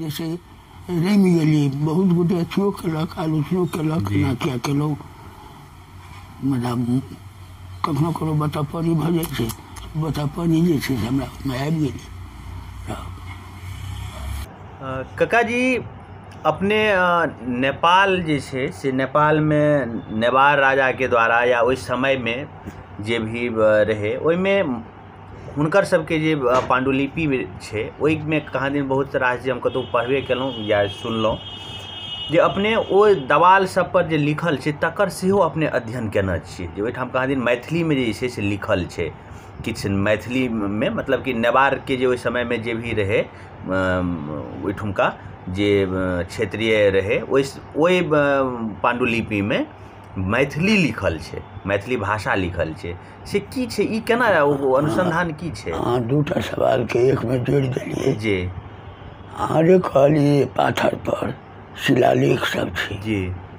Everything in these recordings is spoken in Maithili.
जे से रमि गेलियै। बहुत गोटे अथियो केलक, आलोचनो केलक, एना किया केलहुँ, मुदा कखनो कखनो बतहपनी भऽ जाइ छै, बतहपनी जे छै से हमरा आबि गेलै। काकाजी अपने नेपाल जे छै से नेपालमे नेवार राजाके द्वारा या ओहि समयमे जे भी रहै ओहिमे हुनकर सबके जे पाण्डुलिपि छै ओहिमे कहाँ दिन बहुत रास जे हम कतहु पढ़बे केलहुँ या सुनलहुँ जे अपने ओहि देवाल सबपर जे लिखल छै तकर सेहो अपने अध्ययन केने छियै, जे ओहिठाम कहाँ दिन मैथिलीमे जे छै से लिखल छै किछु मैथिलीमे, मतलब कि नेवारके जे ओहि समयमे जे भी रहै ओहिठुमका जे क्षेत्रीय रहै ओहि पाण्डुलिपिमे मैथिली लिखल छै, मैथिली भाषा लिखल छै, से की छै, ई केना ओ अनुसन्धान की छै? अहाँ दूटा सवालके एकमे जोड़ि देलियै। जी। अहाँ जे कहलियै पाथर पर शिलालेख सब छै जी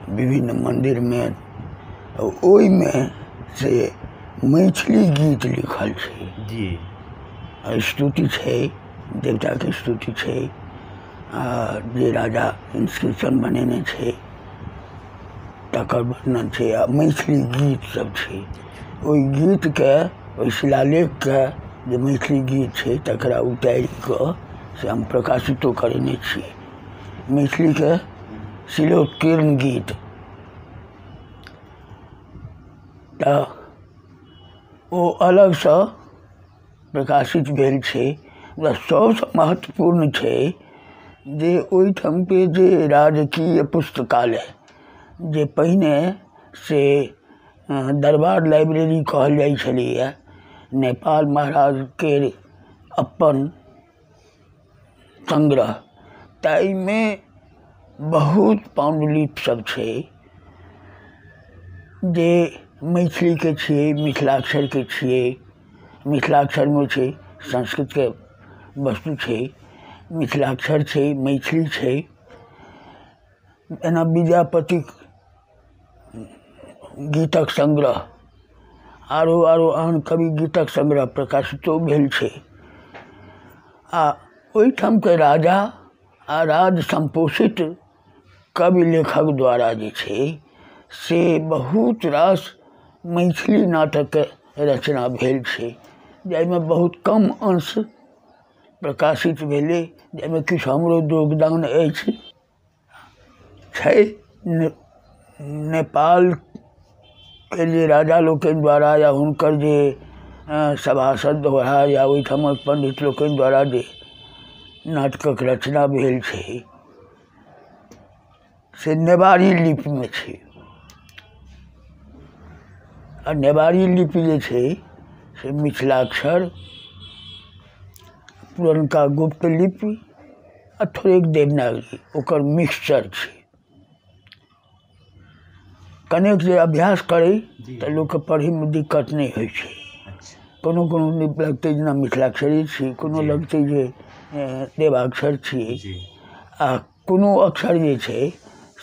विभिन्न मन्दिरमे, ओहिमे से मैथिली गीत लिखल छै जी, स्तुति छै, देवताके स्तुति छै, आ जे राजा इंस्क्रिप्शन बनेने छै तकर वर्णन छै, आ मैथिली गीत सब छै। ओहि गीतके, ओहि शिलालेखके जे मैथिली गीत छै तकरा उतारि कऽ से हम प्रकाशितो करेने छियै, मैथिलीके शिलोत्कीर्ण गीत। तऽ ओ अलगसँ प्रकाशित भेल छै। मुदा सबसँ महत्वपूर्ण छै जे ओहिठामके जे राजकीय पुस्तकालय जे पहिने से दरबार लाइब्रेरी कहल जाइ छलैए, नेपाल महाराजके अपन संग्रह, ताहिमे बहुत पाण्डुलिपि सब छै जे मैथिलीके छियै, मिथिलाक्षरके छियै, मिथिलाक्षरमे छै, संस्कृतके वस्तु छै, मिथिलाक्षर छै, मैथिली छै। एना विद्यापतिक गीतक संग्रह, आरो आरो आन कवि गीतक संग्रह प्रकाशितो भेल छै। आ ओहिठामके राजा आ राज सम्पोषित कवि लेखक द्वारा जे छै से बहुत रास मैथिली नाटकके रचना भेल छै, जाहिमे बहुत कम अंश प्रकाशित भेलै, जाहिमे किछु हमरो योगदान अछि। छै नेपालके जे राजा लोकनि द्वारा या हुनकर जे सभासद द्वारा या ओहिठामक पंडित लोकनि द्वारा जे नाटकक रचना भेल छै से नेवारी लिपिमे छै। आ नेवारी लिपि जे छै से मिथिलाक्षर, पुरनका गुप्त लिपि आ थोड़ेक देवनागरी, ओकर मिक्सचर छै। कनेक जे अभ्यास करै तऽ लोकके पढ़ैमे दिक्कत नहि होइ छै। कोनो कोनो लगतै जेना मिथिलाक्षरे छी, कोनो लगतै जे देवाक्षर छियै, आ कोनो अक्षर जे छै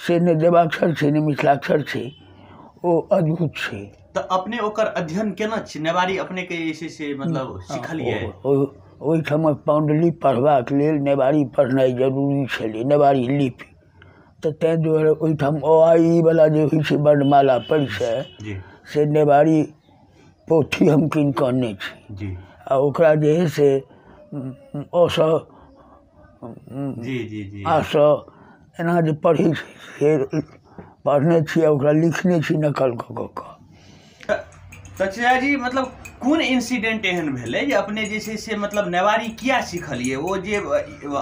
से नहि देवाक्षर छै नहि मिथिलाक्षर छै, ओ अद्भुत छै। तऽ अपने ओकर अध्ययन केना छी? नेवारी अपनेके जे छै से मतलब सिखलियै? ओहिठामक पाण्डुलिपि पढ़बाक लेल नेवारी पढ़नाइ जरूरी छलै, नेवारी लिपि। तऽ ताहि दुआरे ओहिठाम अ आ इ वला जे होइ छै वर्णमाला परिचय, से नेवारी पोथी हम कीन कऽ अनने छी, आ ओकरा जे है से अ सँ आ सँ एना जे पढ़ै छै से पढ़ने छी आ ओकरा लिखने छी नकल कऽ कऽ कऽ। तऽ चाचाजी मतलब कोन इंसिडेंट एहन भेलै जे अपने जे छै से मतलब नेवारी किया सिखलियै? ओ जे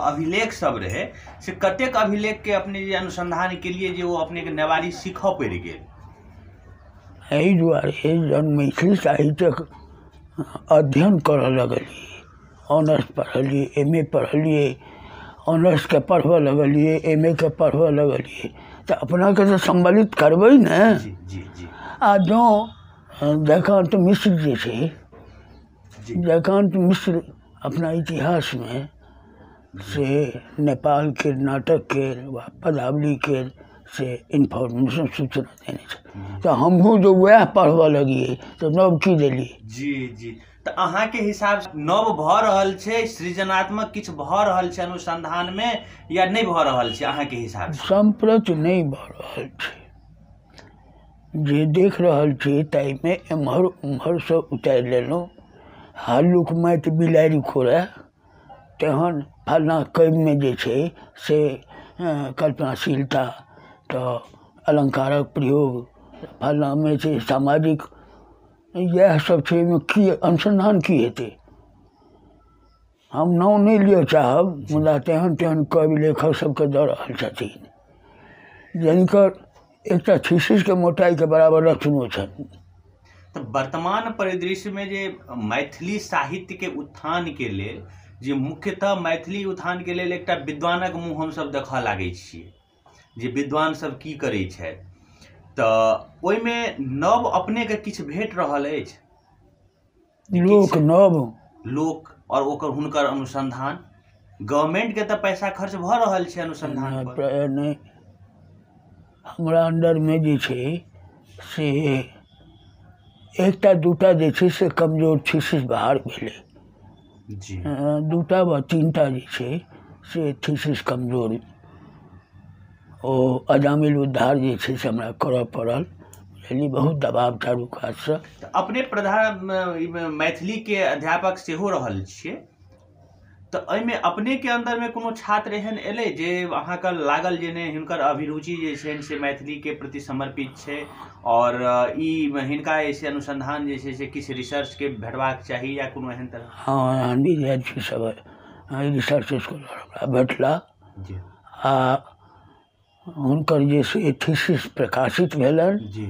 अभिलेख सब रहै से कतेक अभिलेखके अपने जे अनुसंधान केलियै जे ओ अपनेके नेवारी सीखऽ पड़ि गेल? एहि दुआरे जहन मैथिली साहित्यक अध्ययन करऽ लगलियै, ऑनर्स पढ़लियै, एम ए पढ़लियै, ऑनर्सके पढ़बऽ लगलियै, एम ए के पढ़बऽ लगलियै, तऽ अपनाके तऽ सम्मिलित करबै ने। आ जँ जयकान्त मिश्र जे छै, जयकान्त मिश्र अपना इतिहासमे से नेपालके नाटकके वा पदावलीके से इन्फॉर्मेशन सूचना देने छै। तऽ हमहूँ जे वएह पढ़बऽ लगियै तऽ नव की देलियै। जी जी, तऽ अहाँके हिसाब नव भऽ रहल छै, सृजनात्मक किछु भऽ रहल छै अनुसंधानमे या नहि भऽ रहल छै अहाँके हिसाब? सम्प्रति नहि भऽ रहल छै। जे देख रहल छी ताहिमे एम्हर ओम्हरसँ उतारि लेलहुँ, हल्लुक माटि बिलाड़ि खोड़ए तेहन फल्लाँ कविमे जे छै से कल्पनाशीलता, तऽ अलङ्कारक प्रयोग फल्लाँमे छै सामाजिक, इएह सब छै। एहिमे की अनुसन्धान की हेतै? हम नाम नहि लिअ चाहब, मुदा तेहन तेहन कवि लेखक सबके दऽ रहल छथिन जिनकर एकटा थीसिसके मोटाइके बराबर रचनो छनि। तऽ वर्तमान परिदृश्यमे जे मैथिली साहित्यके उत्थानके लेल, जे मुख्यतः मैथिली उत्थानके लेल एकटा विद्वानक मुँह हमसब देखऽ लागै छियै जे विद्वान सब की करै छथि, तऽ ओहिमे नव अपनेके किछु भेट रहल अछि? लोक नव लोक आओर ओकर हुनकर अनुसंधान, गवर्नमेंटके तऽ पैसा खर्च भऽ रहल छै अनुसंधान पर। नहि, हमरा अंडरमे जे छै से एकटा दूटा जे छै से कमजोर थीसिस बाहर भेलै जी, दूटा वा तीनटा जे छै से थीसिस कमजोर, ओ अजामिल उद्धार जे छै से हमरा करऽ पड़ल, बुझलियै, बहुत दबाव चारू कातसँ। तऽ अपने प्रधान मैथिलीके अध्यापक सेहो रहल छियै, तऽ एहिमे अपनेके अन्दरमे कोनो छात्र एहन एलै जे अहाँके लागल जे नहि हिनकर अभिरुचि जे छनि से मैथिलीके प्रति समर्पित छै आओर ई हिनका जे छै अनुसंधान जे छै से किछु रिसर्चके भेटबाक चाही या कोनो एहन तरह? हँ, एहन विद्यार्थी सब रिसर्च स्कॉलर हमरा भेटला जी, आ हुनकर जे से थीसिस प्रकाशित भेलनि जी,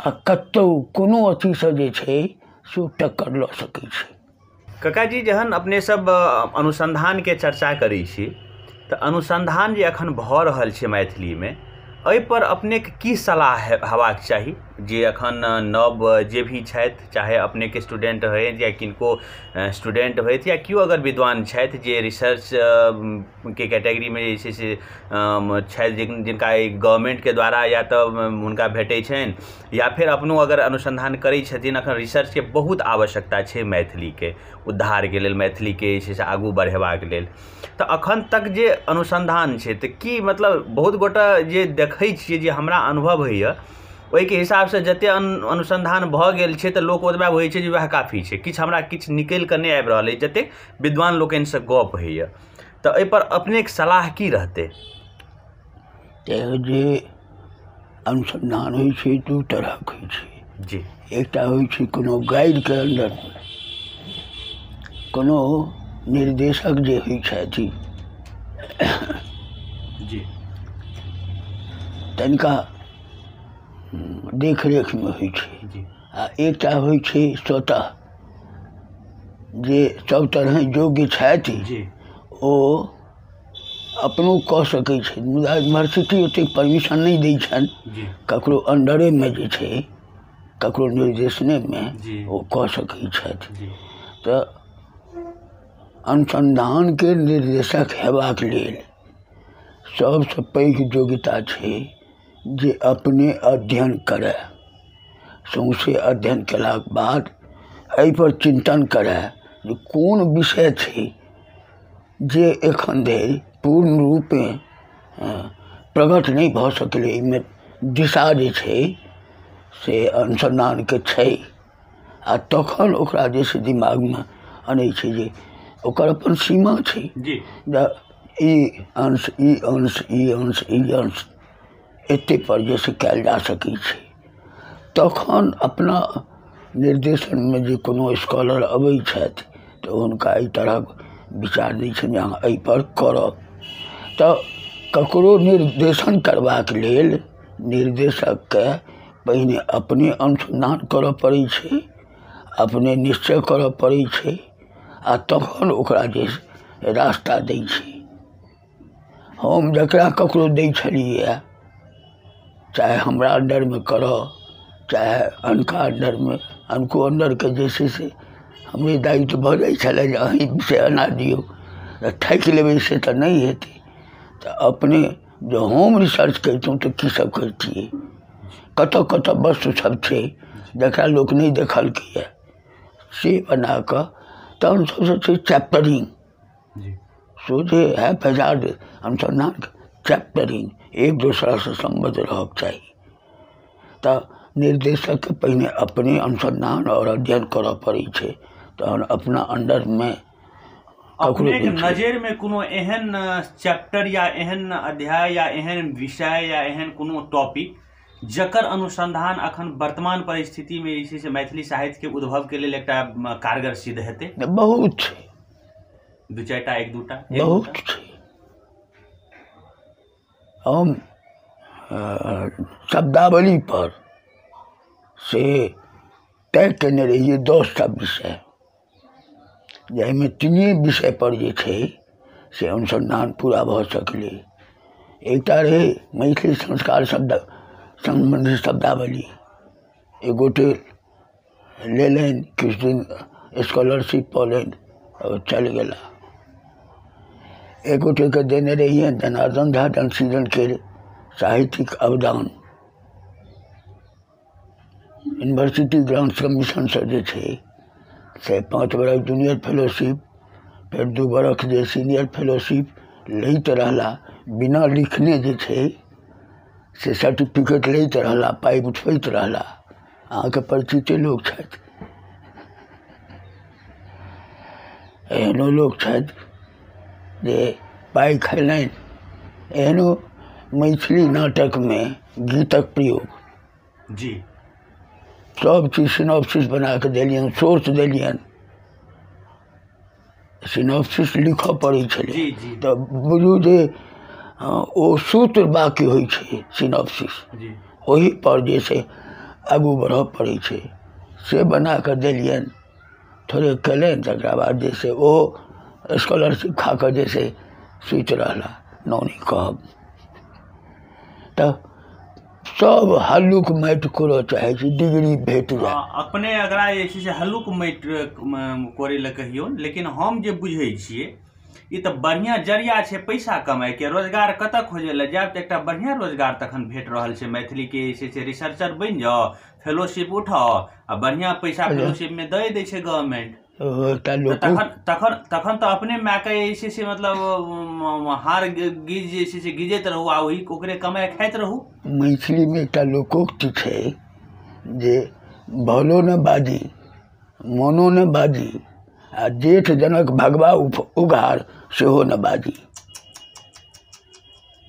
आ कतहु कोनो अथीसँ जे छै से ओ टक्कर लऽ सकै छै। काकाजी, जहन अपने सब अनुसंधानके चर्चा करै छी तऽ अनुसंधान जे एखन भऽ रहल छै मैथिलीमे, एहिपर अपनेके की सलाह हेबाक चाही? जे एखन नव जे भी छथि, चाहे अपनेके स्टूडेंट होथि या किनको स्टूडेंट होथि या केओ अगर विद्वान छथि जे रिसर्च के कैटेगरीमे जे छै से छथि, जिनका गवर्नमेंटके द्वारा या तऽ हुनका भेटै छनि या फेर अपनो अगर अनुसंधान करै छथिन, एखन रिसर्चके बहुत आवश्यकता छै मैथिलीके उद्धारके लेल, मैथिलीके जे छै से आगू बढ़ेबाक लेल। तऽ अखन तक जे अनुसंधान छै तऽ की मतलब बहुत गोटा जे देखै छियै जे हमरा अनुभव होइए ओहिके हिसाबसँ जतेक अनुसंधान भऽ गेल छै तऽ लोक ओतबा होइ छै जे वएह काफी छै, किछु हमरा किछु निकलि कऽ नहि आबि रहल अछि जतेक विद्वान लोकनिसँ गप होइए। तऽ एहिपर अपनेके सलाह की रहतै? तऽ जे अनुसंधान होइ छै दू तरहक होइ छै जी। एकटा होइ छै कोनो गाइडके अन्दरमे, कोनो निर्देशक जे होइ छथि जी, तनिका देखरेखमे होइ छै जी, आ एकटा होइ छै स्वतः जे सब तरहे योग्य छथि जी, ओ अपनो कऽ सकै छै, मुदा यूनिवर्सिटी ओतेक परमिशन नहि दै छनि जी, ककरो अंडरेमे जे छै ककरो निर्देशनेमे जी, ओ कऽ सकै छथि। जी, तऽ अनुसंधानके निर्देशक हेबाक लेल सबसँ पैघ योग्यता छै जे अपने अध्ययन करय, सौँसे अध्ययन केलाक बाद एहिपर चिन्तन करय जे कोन विषय छै जे एखन धरि पूर्ण रूपे प्रकट नहि भऽ सकलै, एहिमे दिशा जे छै से अनुसंधानके छै, आ तखन ओकरा जे छै दिमागमे अनै छै जे ओकर अपन सीमा छै जी, जे ई अंश ई अंश ई अंश ई अंश एतेक पर जे से कयल जा सकै छै। तखन अपना निर्देशनमे जे कोनो स्कॉलर अबै छथि तऽ हुनका एहि तरहक विचार दै छनि जे अहाँ एहिपर करब। तऽ ककरो निर्देशन करबाक लेल निर्देशकके पहिने अपने अनुसंधान करऽ पड़ै छै, अपने निश्चय करऽ पड़ै छै आ तखन ओकरा जे रास्ता दै छै। हम जकरा ककरो दै छलियै, चाहे हमरा अंडरमे करऽ चाहे अनका अंडरमे, अनको अंडरके जे छै से हमरे दायित्व भऽ जाइ छलै जे अहीं से एना दियौ, तऽ थाकि लेबै से तऽ नहि हेतै, तऽ अपने जे हम रिसर्च करितहुँ तऽ की सब करितियै, कतऽ कतऽ वस्तु सब छै जकरा लोक नहि देखलकैए, से बनाकऽ तहन सबसँ छै चैप्टरिंग। सोझे है फैजाद अनुसन्धान चैप्टरिंग एक दोसरासँ सम्बद्ध रहक चाही। तऽ निर्देशकके पहिने अपने अनुसन्धान आओर अध्ययन करऽ पड़ै छै, तहन अपना अंडरमे अपनेके नजरिमे कोनो एहन चैप्टर या एहन अध्याय या एहन विषय या एहन कोनो टॉपिक जकर अनुसंधान अखन वर्तमान परिस्थितिमे जे छै से मैथिली साहित्यके उद्भवके लेल एकटा कारगर सिद्ध हेतै? बहुत छै, दू चारिटा, एक दूटा बहुत छै। हम शब्दावली पर से तय केने रहियै 10 टा विषय, जाहिमे 3 विषय पर जे छै से अनुसन्धान पूरा भऽ सकलै। एकटा रहै मैथिली संस्कार शब्द सम्बन्धी शब्दावली, एक गोटे लेलनि, किछु दिन स्कॉलरशिप पौलनि और चल गेला। एक गोटेके देने रहियनि जनार्दन झा जनसीदन के साहित्यिक अवदान, यूनिवर्सिटी ग्रांट्स कमीशनसँ जे छै से 5 बरख जूनियर फेलोशिप, फेर 2 बरख जे सीनियर फेलोशिप लैत रहला, बिना लिखने जे छै से सर्टिफिकेट लैत रहला, पाइ उठबैत रहला। अहाँके परिचिते लोक छथि, एहनो लोक छथि जे पाइ खयलनि। एहनो मैथिली नाटकमे गीतक प्रयोग जी सब चीज सिनॉप्सिस बना कऽ देलियनि, सोर्स देलियनि, सिनॉप्सिस लिखऽ पड़ै छलै तऽ बुझू जे ओ सूत्र बाकी होइ छै सिनॉप्सिस, ओहि पर जे छै आगू बढ़ऽ पड़ै छै, से बना कऽ देलियनि। थोड़े केलनि, तकरा बाद जे छै ओ स्कॉलरशिप खा कऽ जे छै सुति रहला, नौनी कहब तऽ सब हल्लुक माटि कोरऽ चाहै छै, डिग्री भेट जाय। अपने एकरा जे छै से हल्लुक माटि कोरै लए कहियौ, लेकिन हम जे बुझै छियै ई तऽ बढ़िआँ जरिया छै पैसा कमाइके। रोजगार कतऽ खोजै लए जायब तऽ एकटा बढ़िआँ रोजगार तखन भेट रहल छै। मैथिलीके जे छै से रिसर्चर बनि जाउ, फेलोशिप उठाउ आ बढ़िआँ पैसा फेलोशिपमे दऽ दै छै गवर्नमेंट। तखन तखन तखन तऽ अपने मायके जे छै से मतलब हार गीज जे छै से गीजैत रहू आ ओही ओकरे कमाइ खाइत रहू। मैथिलीमे एकटा लोकोक्ति छै जे भलो ने बाजी मनो ने बाजी आ जेठ जनक भगवा उघार सेहो ने बाजी।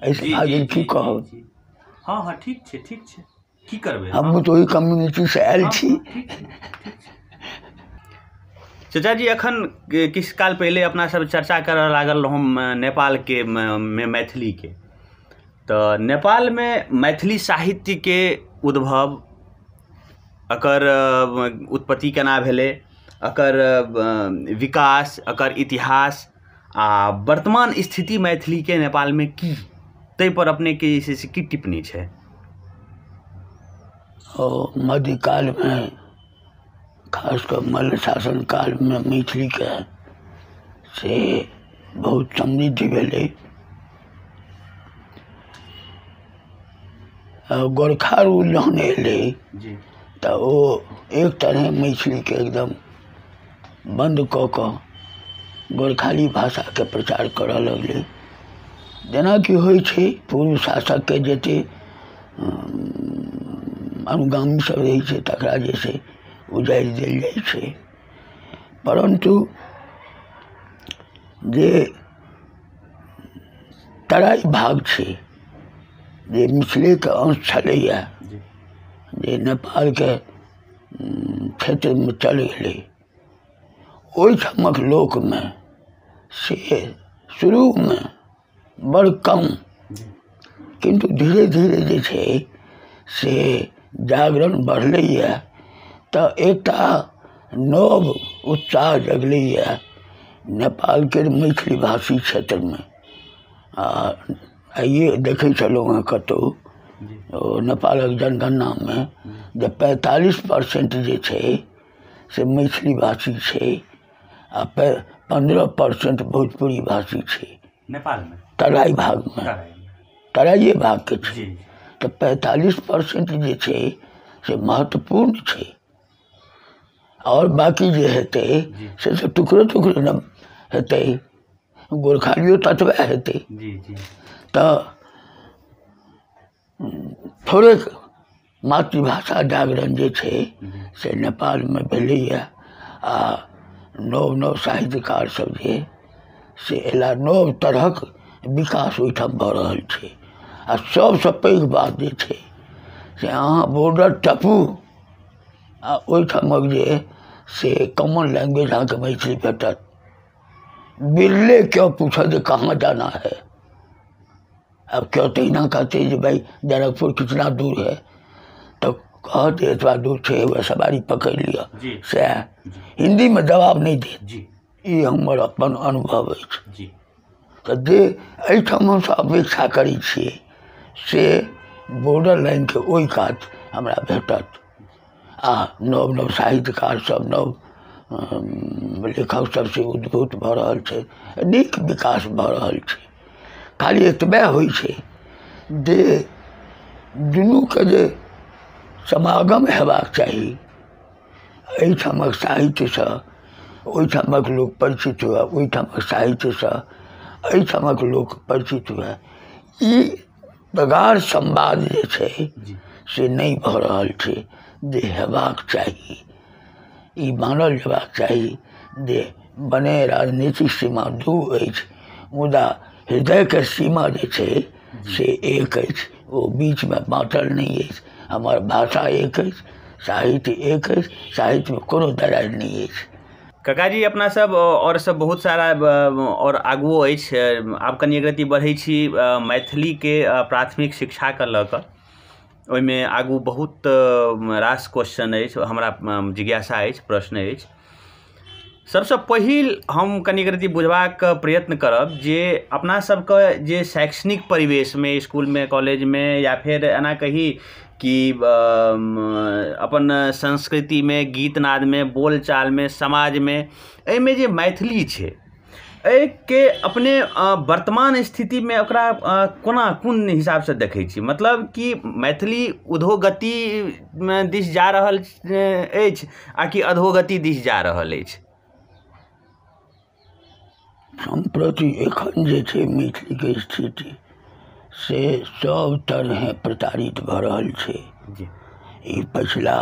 एहिसँ फाजिल की कहब? हँ हँ ठीक छै, ठीक छै, की करबै, हमहूँ तऽ ओहि कम्युनिटीसँ आयल छी। चाचा जी, अखन किछु काल पहिले अपना सब चर्चा करऽ लागल रहौं नेपालके मे मैथिलीके, तऽ नेपालमे मैथिली साहित्यके उद्भव, एकर उत्पत्ति केना भेलै, एकर विकास, एकर इतिहास आ वर्तमान स्थिति मैथिलीके नेपालमे की, ताहिपर अपनेके जे छै से की टिप्पणी छै? ओ मध्यकालमे खास कऽ मल्ल शासन कालमे मैथिलीके से बहुत समृद्धि भेलै। गोरखा रूल जहन एलै तऽ ओ एक तरह मैथिलीके एकदम बन्द कऽ कऽ गोरखाली भाषाके प्रचार करऽ लगलै। जेनाकि होइ छै पूर्व शासकके जते अनुगामी सब रहै छै तकरा जे छै उजाड़ि देल जाइ छै, परन्तु जे तराई भाग छै जे मिथिलेके अंश छलैए जे नेपालके क्षेत्रमे चलि गेलै, ओहिठामक लोकमे से शुरूमे बड़ कम, किन्तु धीरे धीरे जे छै से जागरण बढ़लैए तऽ एकटा नव उत्साह जगलैए नेपालके मैथिली भाषी क्षेत्रमे। आ आइए देखै छलहुँ हेँ कतहु नेपालक जनगणनामे जे 45% जे छै से मैथिली भाषी छै आ 15% भोजपुरी भाषी छै नेपालमे, तराई भागमे। तराइए भागके छै। तऽ 45% जे छै से महत्वपूर्ण छै, आओर बाँकी जे हेतै से तऽ टुकड़े टुकड़े ने हेतै, गोरखालियो ततबे हेतै। तऽ थोड़े मातृभाषा जागरण जे छै से नेपालमे भेलैए आ नव नव साहित्यकार सब जे से एला, नव तरहक विकास ओहिठाम भऽ रहल छै। आ सबसँ पैघ बात जे छै से अहाँ बॉर्डर टपू आ ओहिठामक जे से कॉमन लैंग्वेज अहाँके मैथिली भेटत। बिरले क्यों पूछत जे कहाँ जाना है, अब क्यों तहिना कहते जे भाई जनकपुर कितना दूर है, तो कहते एतबा दूर छै, वह सवारी पकड़ि लिअ, सएह हिन्दीमे जवाब नहि देत। ई हमर अपन अनुभव अछि। तऽ जे एहिठाम हमसब अपेक्षा करै छियै से बॉर्डर लाइनके ओहि कात हमरा भेटत। आ नव नव साहित्यकार सब, नव लेखक सबसे उद्भूत भऽ रहल छै, नीक विकास भऽ रहल छै। खाली एतबे होइ छै जे दुनूके जे समागम हेबाक चाही, एहिठामक साहित्यसँ ओहिठामक लोक परिचित हुए, ओहिठामक साहित्यसँ एहिठामक लोक परिचित हुए, ई प्रगाढ़ संवाद जे छै से नहि भऽ रहल छै जे हेबाक चाही। ई मानल जेबाक चाही जे बने राजनीतिक सीमा दू अछि, मुदा हृदयके सीमा जे छै से एक अछि, ओ बीचमे बाँटल नहि अछि। हमर भाषा एक अछि, साहित्य एक अछि, साहित्यमे कोनो दरारि नहि अछि। काकाजी, अपना सब और सब बहुत सारा और आगुओ अछि। आब कनि एक रत्ती बढ़ै छी मैथिलीके प्राथमिक शिक्षाके लऽ कऽ, ओहिमे आगू बहुत रास क्वेश्चन अछि, हमरा जिज्ञासा अछि, प्रश्न अछि। सबसँ पहिल हम कनि एक रत्ती बुझबाक प्रयत्न करब जे अपना सबके जे शैक्षणिक परिवेशमे, स्कूलमे, कॉलेजमे, या फेर एना कही कि अपन संस्कृतिमे, गीतनादमे, बोलचालमे, समाजमे, एहिमे जे मैथिली छै, एहिके अपने वर्तमान स्थितिमे ओकरा कोना कोन हिसाबसँ देखै छी? मतलब कि मैथिली उधोगतिमे दिस जा रहल अछि आ कि अधोगति दिस जा रहल अछि? सम्प्रति एखन जे छै मैथिलीके स्थिति से सब तरहे प्रताड़ित भऽ रहल छै। ई पछिला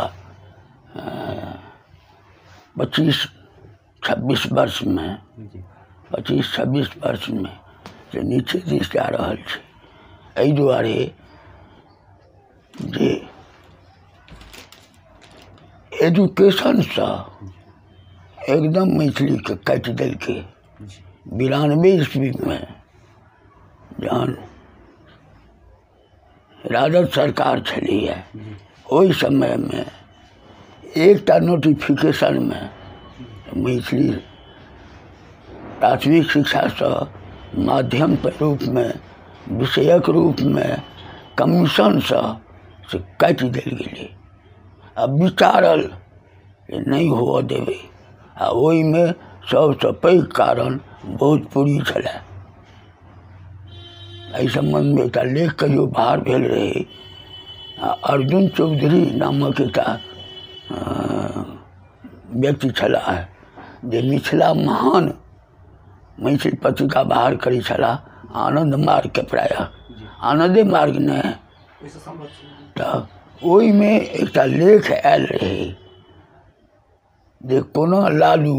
25-26 वर्षमे, 25-26 वर्षमे से नीचे दिस जा रहल छै। एहि दुआरे जे एजुकेशनसँ एकदम मैथिलीके काटि देलकै। 92 ईस्वीमे जहन राजद सरकार छलैए, ओहि समयमे एकटा नोटिफिकेशनमे मैथिली प्राथमिक शिक्षासँ माध्यमके रूपमे, विषयक रूपमे कमीशनसँ से काटि देल गेलै। आ विचारल जे नहि हुअ देबै, आ ओहिमे सबसँ पैघ कारण भोजपुरी छलै। एहि सम्बन्धमे एकटा लेख कहियो बाहर भेल रहै, आ अर्जुन चौधरी नामक एकटा व्यक्ति छलाह जे मिथिला महान मैथिली पत्रिका बाहर करै छलाह, आनन्द मार्गके प्रायः आनन्दे मार्ग ने, तऽ ओहिमे एकटा लेख आयल रहै जे कोना लालू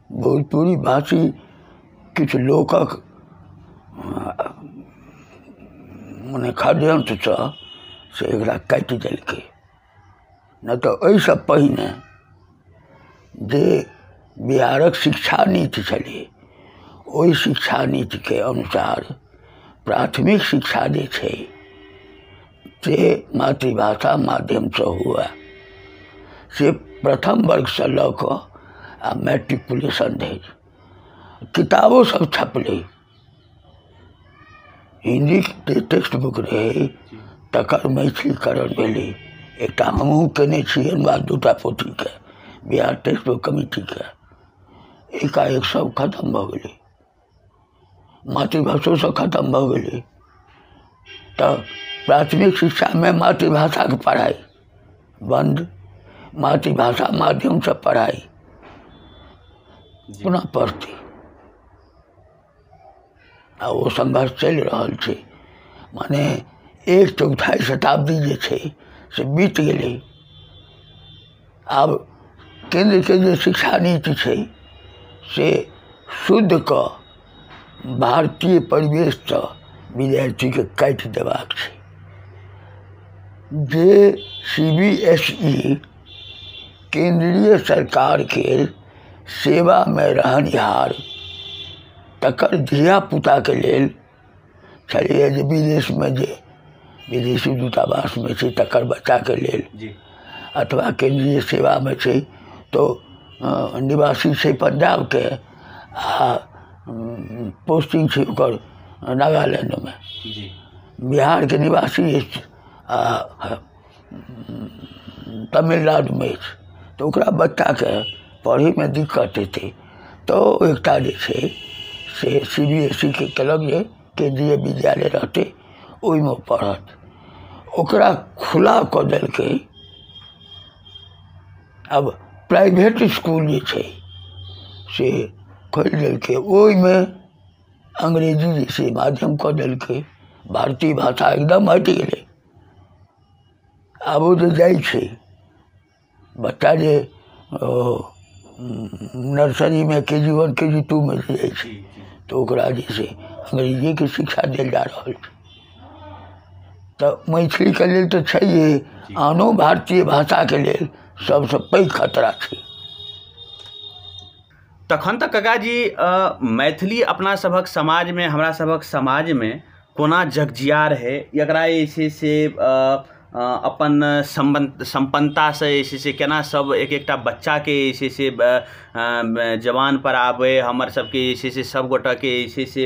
भोजपुरी भाषी किछु लोकक मने षड्यंत्रसँ से एकरा काटि देलकै। नहि तऽ एहिसँ पहिने जे बिहारक शिक्षा नीति छलै, ओहि शिक्षा नीतिके अनुसार प्राथमिक शिक्षा जे छै से मातृभाषा माध्यमसँ हुए, से प्रथम वर्गसँ लऽ कऽ आ मैट्रिकुलेशन धरि किताबो सब छपलै। हिन्दीके टेक्स्ट बुक रहै तकर मैथिलीकरण भेलै। एकटा हमहूँ केने छी अनुवाद 2टा पोथीके बिहार टेक्स्ट बुक कमिटीके, एकाएक सब खतम भऽ गेलै, मातृभाषोसँ खतम भऽ गेलै। तऽ प्राथमिक शिक्षामे मातृभाषाके पढ़ाइ बन्द, मातृभाषा माध्यमसँ पढ़ाइ पुनः पढ़तै। आ ओ संघर्ष चलि रहल छै। माने 1/4 शताब्दी जे छै से बीत गेलै। आब केन्द्रके जे शिक्षा नीति छै से शुद्ध कऽ भारतीय परिवेशसँ विद्यार्थीके काटि देबाक छै। जे CBSE केंद्रीय सरकारके सेवामे रहनिहार तकर धियापुताके लेल छलैए जे विदेशमे जे विदेशी दूतावासमे छै तकर बच्चाके लेल, अथवा केंद्रीय सेवामे छै तो निवासी छै पंजाबके आ पोस्टिंग छै ओकर नागालैंडमे, बिहारके निवासी अछि आ तमिलनाडुमे अछि, तऽ ओकरा बच्चाके पढ़ैमे दिक्कत हेतै। तऽ एकटा जे छै से CBSE के केलक जे केंद्रीय विद्यालय रहतै ओहिमे पढ़त। ओकरा खुला कऽ देलकै। अब प्राइवेट स्कूल जे छै से खोलि देलकै, ओहिमे अंग्रेजी जे छै माध्यम कऽ देलकै, भारतीय भाषा एकदम हटि गेलै। आब ओ जे जाइ छै बच्चा जे नर्सरीमे KG1 KG2 मे जे जाइ छै तऽ ओकरा जे छै अंग्रेजीके शिक्षा देल जा रहल छै। तऽ मैथिलीके लेल तऽ छैहे, आनो भारतीय भाषाके लेल सबसँ पैघ खतरा छै। तखन तऽ काकाजी मैथिली अपना सभक समाजमे, हमरा सभक समाजमे कोना जगजियार है, एकरा जे छै से अपन सम्पन्नतासँ जे छै से केना सब एक एकटा बच्चाके जे छै से जवान पर आबै, हमर सबके जे छै से सब गोटाके जे छै से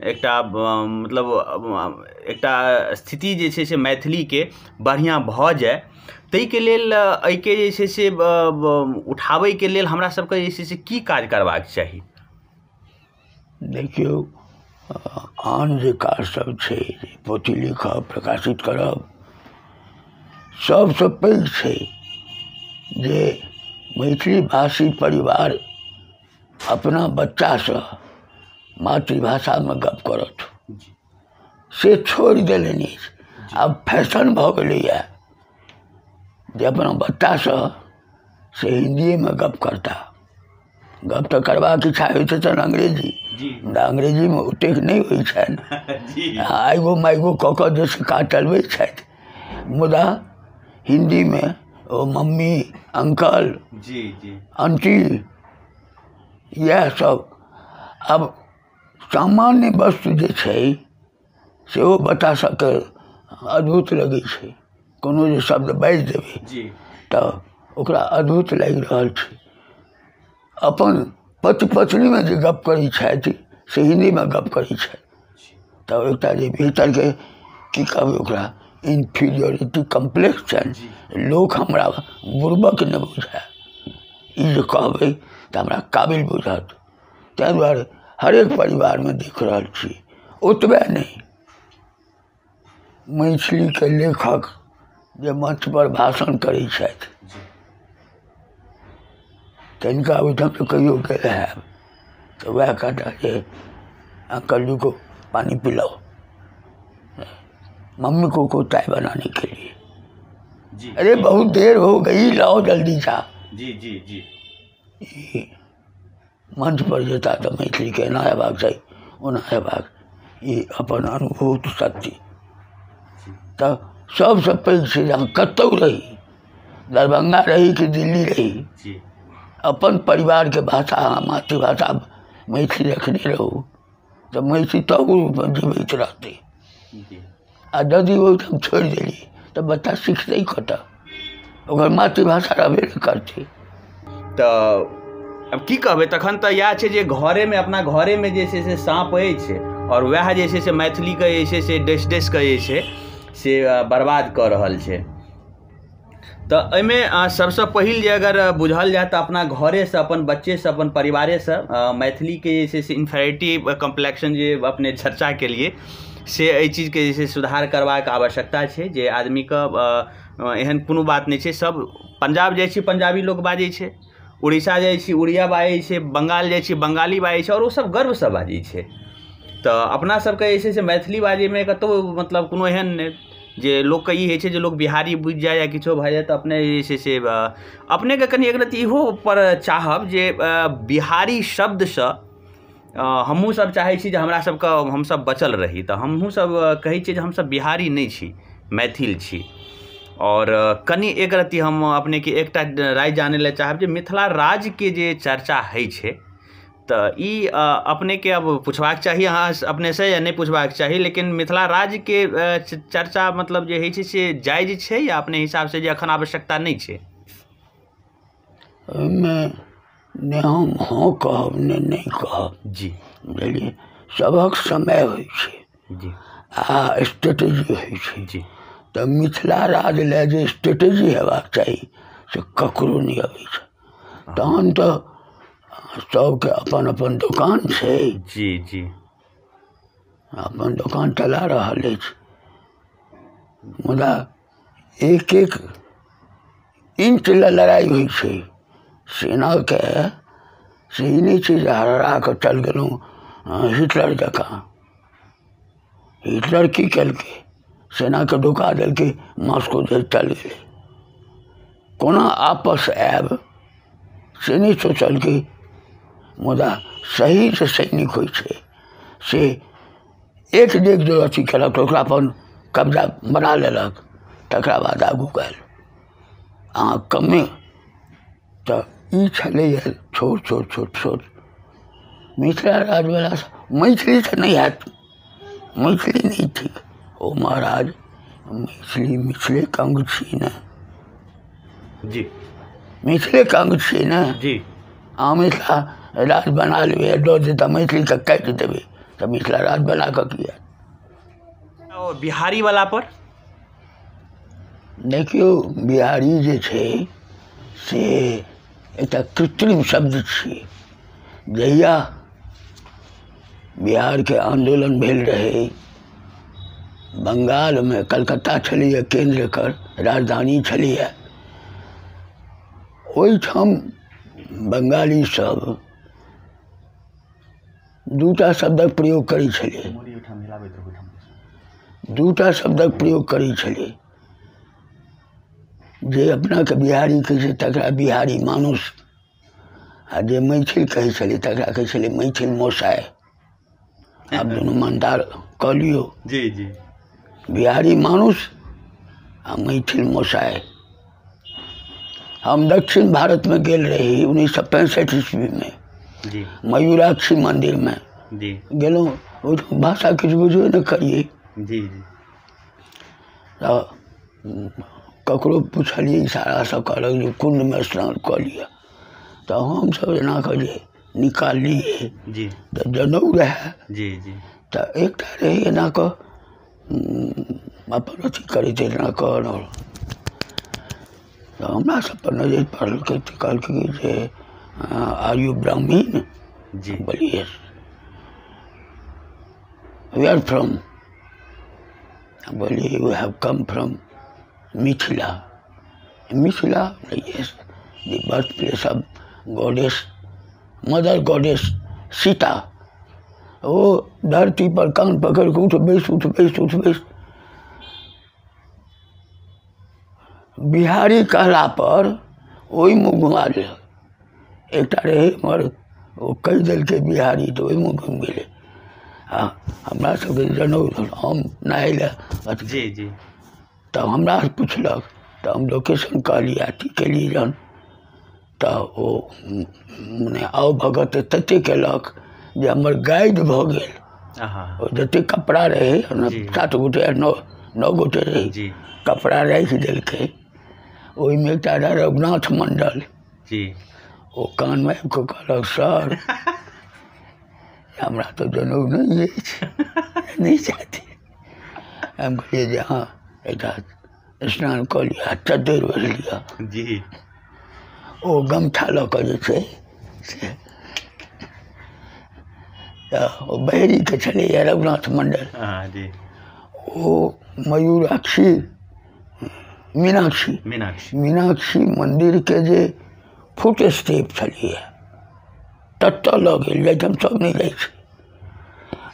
एकटा मतलब एकटा स्थिति जे छै से मैथिलीके बढ़िआँ भऽ जाय, ताहिके लेल एहिके जे छै से उठाबैके लेल हमरा सबके जे छै से की काज करबाक चाही? देखियौ, आन जे काज सब छै, पोथी लिखब, प्रकाशित करब, सबसँ पैघ छै जे मैथिली भाषी परिवार अपना बच्चासँ मातृभाषामे गप करत, से छोड़ि देलनि अछि। आब फैशन भऽ गेलैए जे अपना बच्चासँ से हिन्दीएमे गप करता। गप तऽ करबाक इच्छा होइ छै तहन अंग्रेजी, मुदा अंग्रेजीमे ओतेक नहि होइ छनि, आइगो माइगो कऽ कऽ जे से काज चलबै छथि, मुदा हिन्दीमे ओ मम्मी, अंकल, आंटी, इएह सब। आब सामान्य वस्तु जे छै सेहो बच्चा सबके अद्भुत लगै छै। कोनो जे शब्द बाजि देबै तऽ ओकरा अद्भुत लागि रहल छै। अपन पति पत्नीमे जे गप करै छथि से हिन्दीमे गप करै छथि, तऽ एकटा जे भीतरके की कहबै ओकरा इन्फीरियोरिटी कम्प्लेक्स छनि, लोक हमरा बुड़बक नहि बुझाय, ई जे कहबै तऽ हमरा काबिल बुझत। ताहि दुआरे हरेक परिवारमे देख रहल छी। ओतबे नहि, मैथिलीके लेखक जे मंच पर भाषण करै छथि तनिका ओहिठाम तऽ कहियो गेल हैब तऽ वएह कहता जे अंकल जी को पानी पिलाओ, मम्मी को चाय बनाने के लिए जी। अरे बहुत देर हो गई, लाओ जल्दी चा। जी जी जी। मंच पर जेता तऽ मैथिलीके एना हेबाक चाही, ओना हेबाक, ई अपन अनुभूत शक्ति। तऽ सबसँ पैघ छै जे अहाँ कतहु रही, दरभंगा रही कि दिल्ली रही, अपन परिवारके भाषा अहाँ मातृभाषा मैथिली रखने रहू तऽ मैथिली तब रूपमे जीवित रहतै। आ यदि ओहिठाम छोड़ि देली तऽ बच्चा सिखतै कतऽ, ओकर मातृभाषा रहबे नहि करतै। तऽ अब की कहबै, तखन तऽ इएह छै जे घरेमे, अपना घरेमे जे छै से साँप अछि आओर वएह जे छै से मैथिलीके जे छै से डसि डसि कऽ जे छै से बर्बाद कऽ रहल छै। तऽ एहिमे सबसँ पहिल जे अगर बुझल जाय तऽ अपना घरेसँ, अपन बच्चेसँ, अपन परिवारेसँ मैथिलीके जे छै से इन्फेरिटी कम्प्लेक्शन जे अपने चर्चा केलिए से एहि चीजके जे छै सुधार करबाक आवश्यकता छै। जे आदमीके एहन कोनो बात नहि छै, सब पंजाब जाइ छी पंजाबी लोक बाजै छै, उड़ीसा जाइ छी उड़िया बाजै छै, बंगाल जाइ छी बंगाली बाजै छै, आओर ओसब गर्वसँ बाजै छै। तऽ अपना सबके जे छै से मैथिली बाजैमे कतहु मतलब कोनो एहन नहि जे लोकके ई होइ छै जे लोक बिहारी बुझि जाय या किछो भऽ जाय। तऽ अपने जे छै से अपनेके कनि एक रत्ती इहो पर चाहब जे बिहारी शब्दसँ हमहूँ सब चाहै छी जे हमरा सबके हमसब बचल रही। तऽ हमहूँ सब कहै छियै जे हमसब बिहारी नहि छी, मैथिल छी। आओर कनि एक रत्ती हम अपनेके एकटा राय जानै लए चाहब जे मिथिला राज्यके जे चर्चा होइ छै तऽ ई अपनेके अब पुछबाक चाही अहाँ अपनेसँ या नहि पुछबाक चाही, लेकिन मिथिला राज्यके चर्चा मतलब जे होइ छै से जायज छै या अपने हिसाबसँ जे एखन आवश्यकता नहि छै? ओहिमे ने हम हँ कहब ने नहि कहब। जी बुझलियै, सभक समय होइ छै जी आ स्ट्रेटेजी होइ छै। जी तऽ मिथिला राज्य लए जे स्ट्रेटेजी हेबाक चाही से ककरो नहि अबै छै। तहन तऽ सबके अपन अपन दोकान छै। जी जी अपन दोकान चला रहल अछि, मुदा एक एक इंच लए लड़ाइ होइ छै सेनाके। से ई नहि छै जे हरा कऽ चल गेलहुँ हिटलर जकाँ। हिटलर की केलकै, सेनाके ढुका देलकै, मास्को धरि चल गेलै। कोना आपस आयब से नहि सोचलकै। मुदा सही जे सैनिक होइ छै से एक डेग जो अथी केलक तऽ ओकरा अपन कब्जा बना लेलक, तकरा बाद आगू गेल। अहाँ कमे तऽ ई छलैए छोट छोट छोट छोट मिथिला राज्यवला। मैथिली तऽ नहि हैत, मैथिली नहि ठीक। ओ महाराज मैथिली मिथिलेके अंग छी ने। जी मिथिलेके अंग छी ने। जी अहाँ मिथिला राज्य बना लेबै, दऽ देतै तऽ मैथिलीके काटि देबै तऽ मिथिला राज्य बना कऽ की हैत? और बिहारी वाला पर देखियौ, बिहारी जे छै से एकटा कृत्रिम शब्द छियै। जहिया बिहारके आन्दोलन भेल रहै, बंगालमे कलकत्ता छलैए केन्द्र, एकर राजधानी छलैए। ओहिठाम बंगाली सब दूटा शब्दक प्रयोग करै छलै, दूटा शब्दक प्रयोग करै छलै। जे अपनाके बिहारी कहै छै तकरा बिहारी मानुष, आ जे मैथिल कहै छलै तकरा कहै छलै मैथिल मोसाइ। आब दुनू मानदार कऽ लियौ। जी जी बिहारी मानुष आ मैथिल मोसाइ। हम दक्षिण भारतमे गेल रही 1965 ईस्वीमे, जी मयूराक्षी मन्दिरमे जी गेलहुँ। ओहिठाम भाषा किछु बुझबे नहि करियै। जी जी तऽ ककरो पुछलियै इशारासँ, कहलक जे कुण्डमे स्नान कऽ लिअ। तऽ हमसब एना कऽ जे निकाललियै जी तऽ जनउ रहए। जी जी तऽ एकटा रहै एना कऽ अपन अथी करैत एना कऽ, तऽ हमरा सब पर नजरि पड़लकै तऽ कहलकै जे आर यू ब्राह्मीण? जी बोलिए वेयर फ्रॉम? बोलिए you have come from Mithila. Mithila? Yes, the birth place of goddess, mother goddess Sita. ओ धरती पर कान पकड़ के उठ बैस उठ बैस उठ बैस। बिहारी कहला पर ओहि मुँह घुमा देलक। एकटा रहै हमर, ओ कहि देलकै बिहारी तऽ ओहि मुँह घुमि गेलै। आ हमरा सबके जनउ, हम नहाय लए अथी जी जी तब हमरा पुछलक तऽ हम लोकेशन कहलियै, अथी केलियै जहन तऽ ओ मने आउ भगत ततेक केलक जे हमर गाइड भऽ गेल। आहा ओ जतेक कपड़ा रहै, 7 गोटे 9 गोटे रहै, जी कपड़ा राखि देलकै। ओहिमे एकटा रहै रघुनाथ मंडल, जी ओ कानमे आबि कऽ कहलक सर हमरा तऽ जनउ नहि अछि, नहि चाहती। हम कहलियै जे हँ एकटा स्नान कऽ लिअ आ चद्दरि ओढ़ि लिअ। जी ओ गमछा लऽ कऽ जे छै से तऽ ओ बहेरीके छलैए रघुनाथ मण्डल। जी। ओ मयूराक्षी मीनाक्षी मीनाक्षी मीनाक्षी मन्दिरके जे फुट स्टेप छलैए ततऽ लऽ गेल, जाहिठाम सब नहि जाइ छै।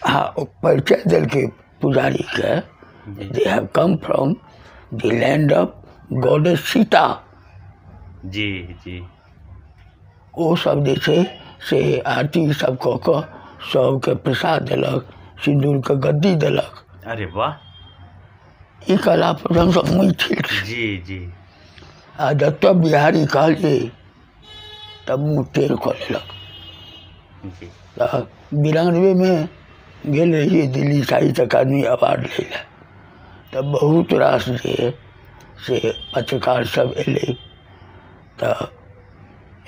आ ओ परिचय देलकै पुजारीके, they have come from the land of goddess Sita. जी जी। ओ सब जे छै से आरती सब कऽ कऽ सबके प्रसाद देलक, सिन्दूरके गद्दी देलक। अरे वाह! ई कला पर हमसब मैथिल छी। जी जी। आ जतऽ बिहारी कहलियै तब मुँह टेढ़ कऽ लेलक। जी। तऽ 92मे गेल रहियै दिल्ली साहित्य अकादमी अवार्ड लै लए, तऽ बहुत रास जे से पत्रकार सब एलै। तऽ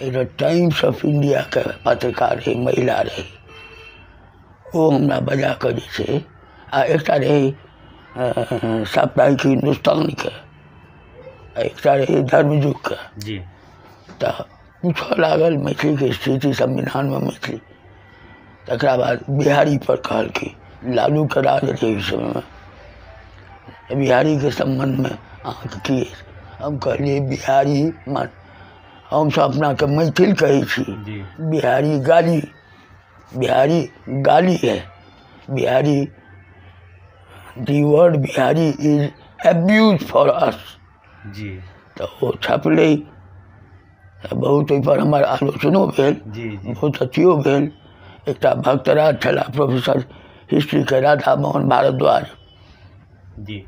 एकटा टाइम्स ऑफ इंडियाके पत्रकार रहै, महिला रहै, ओ हमरा बजा कऽ जे छै, आ एकटा रहै साप्ताहिक हिन्दुस्तानके, आ एकटा रहै धर्मयुगके। जी। तऽ पूछऽ लागल मैथिलीके स्थिति, संविधानमे मैथिली। तकरा बाद बिहारी पर कहलकै, लालूके राज रहै ओहि समयमे, बिहारीके सम्बन्धमे अहाँके की अछि? हम कहलियै बिहारी हमसब अपनाके मैथिल कहै छी, बिहारी गाली, बिहारी गाली है, Bihari, the word Bihari is abuse for us. जी। तऽ ओ छपलै, बहुत ओहिपर हमर आलोचनो भेल, बहुत अथियो भेल। एकटा भक्तराज छलाह प्रोफेसर हिस्ट्रीके, राधा मोहन भारद्वाज जी,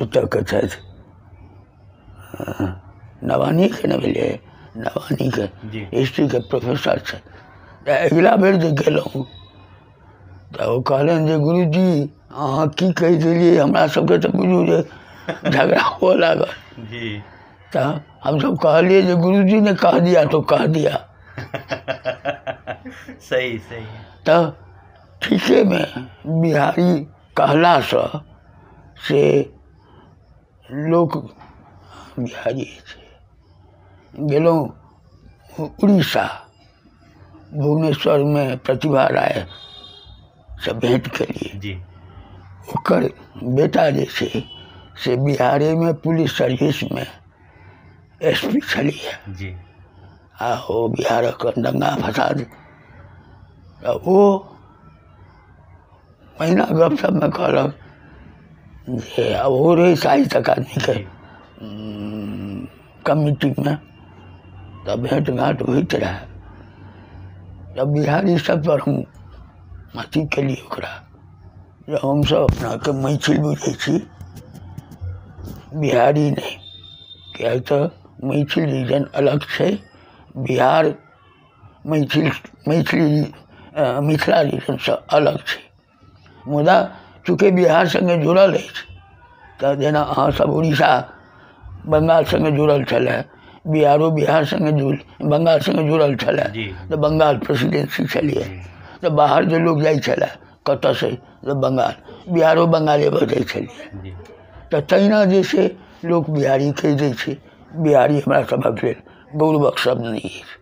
ओतऽके छथि, नवानीके ने भेलै, नवानीके हिस्ट्रीके प्रोफेसर छथि। तऽ अगिला बेर जे गेलहुँ तऽ ओ कहलनि जे गुरुजी अहाँ की कहि देलियै, हमरा सबके तऽ बुझू जे झगड़ा हुअ लागल। जी। तऽ हमसब कहलियै जे गुरुजी ने कह दिया तो कह दिया। सही सही। तऽ ठीकेमे बिहारी कहलासँ से लोक बिहारी छै। गेलहुँ उड़ीसा, भुवनेश्वरमे प्रतिभा राय से भेँट केलियै। जी। ओकर बेटा जे छै से बिहारेमे पुलिस सर्विसमे SP छलैए। जी। आ ओ बिहारक दंगा फसाद, ओ पहिना गपशपमे कहलक जे ओहो रहै साहित्य अकादमीके कमिटीमे, तऽ भेँट घाँट होइत रहए। तऽ बिहारी सब पर हम अथी केलियै ओकरा जे हमसब अपनाके मैथिल बुझै छी, बिहारी नहि, किएक तऽ मैथिल रीजन अलग छै, बिहार मैथिल मैथिली मिथिला रीजनसँ अलग छै। मुदा चूँकि बिहार सङ्गे जुड़ल अछि, तऽ जेना अहाँसब उड़ीसा बंगाल सङ्गे जुड़ल छलै, बिहारो बिहार सङ्गे बंगाल सङ्गे जुड़ल छलै, तऽ बंगाल प्रेसिडेंसी छलैए, तऽ बाहर जे लोक जाइ छलै कतऽसँ, तऽ बंगाल, बिहारो बंगाले बजै छलैए। तऽ तहिना जे छै लोक बिहारी कहि दै छै। बिहारी हमरा सभक लेल गौरवक शब्द नहि अछि।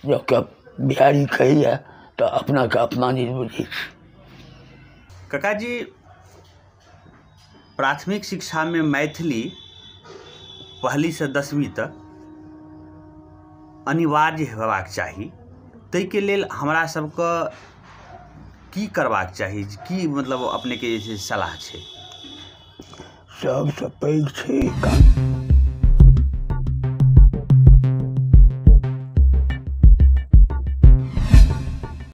जँ केओ बिहारी कहैए तऽ अपनाके अपमानित बुझै छी। काकाजी, प्राथमिक शिक्षामे मैथिली 1 से 10वीं तक अनिवार्य हेबाक चाही, ताहिके लेल हमरा सबके की करबाक चाही, की मतलब अपनेके जे छै सलाह छै? सबसँ पैघ छै